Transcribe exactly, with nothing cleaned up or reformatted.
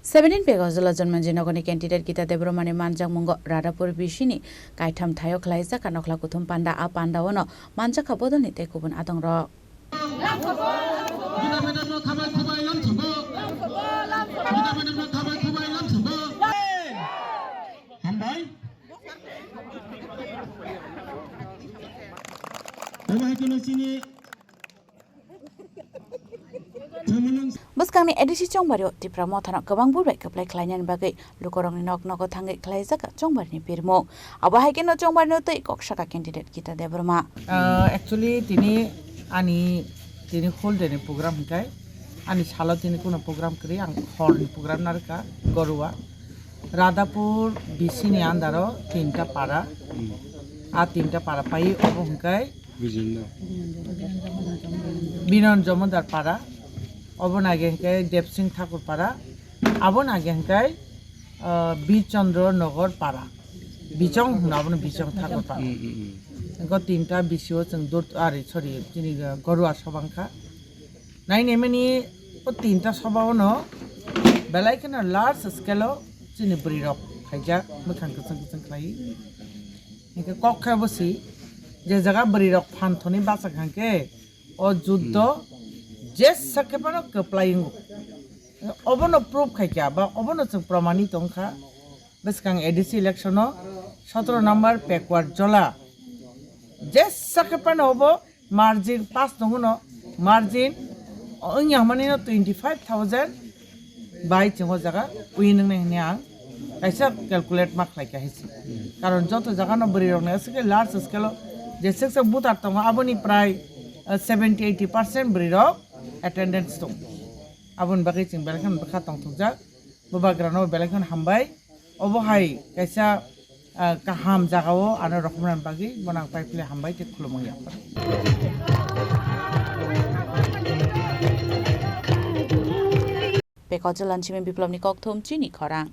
Seventeen Pekojala Janmanji Nogorni candidate Gita Debbarmani manjakmungo Radhapur B C ni kaitham thaio khlaijak a nokhla kuthum panda. A pandao no manjakha bodolni tei kubun adongrok. Gita madam no khabai khubai lamsongo. Gita madam no khabai khubai lamsongo. Hambai. Obo hai kheno chini Bwskangni A D C chongbario Tipra Mothano kwbang bur bai kwplai khlainani bagwi lukurokni nok nogo thangwi khlaijak chongbarini birmung. Abo hai kheno chongbarino twi kok saka candidate Gita Debbarma. Ah, actually, tini ani, tini whole day ni program hwnkhe, ani salo tini kuno program kwrwi, ang horni program narwkha, Gorua. Radhapur B C ni under o tinta para. Hmm. A tinta para pai obo hwnkhe Bijinda. Binon Jomodar para, obo nage hwnkhe Debsing Thakur para, abo nage hwnkhe, ah, Birchandra Nagar para. Bichong hwno abono Bichong Thakur para. Hmm, hmm, hmm. Hwnkhe tinta B C o chwng dot, ari, sorry, chini, ah, Gorua sobangkha. Nainimani o tinta sobao no belai kheno large scale o chini bwrwi rok khaijak, mwkhang kwchwng kwchwng khlai. Hwnkhe kok khe bo si, je jaga bwrwi rok phan thoni bachak hwnkhe o juddo jesa khe phano kwplai wngo. Obono proof khaikha ba obono chwng promani tongkha. Bwskang A D C election o sotoro number Pekwar Jola jesa khe phano obo margin pass tongo no, margin wngya hwnmani no twenty five thousand bai chwng o jaga wi nwngnai hwnwi ang kaisa calculate ma khlai kha hisi. Karon joto jaga no bwrwi rok ni aswk khe large scale o je swk swk voter tongo, aboni prai, eh, seventy eighty percent bwrwi rok attendance tongo. Aboni bagwi chwng belai kheno bwkha tongthokjak, bubagra no belai kheno hambai. Obo hai kaisa, ah, kaham jaga o ano rokhomna bagwi bono ang pai phile hambai tei khulumung yapar. Pekojala Lanchimi Biplobni kokthum chini khorang.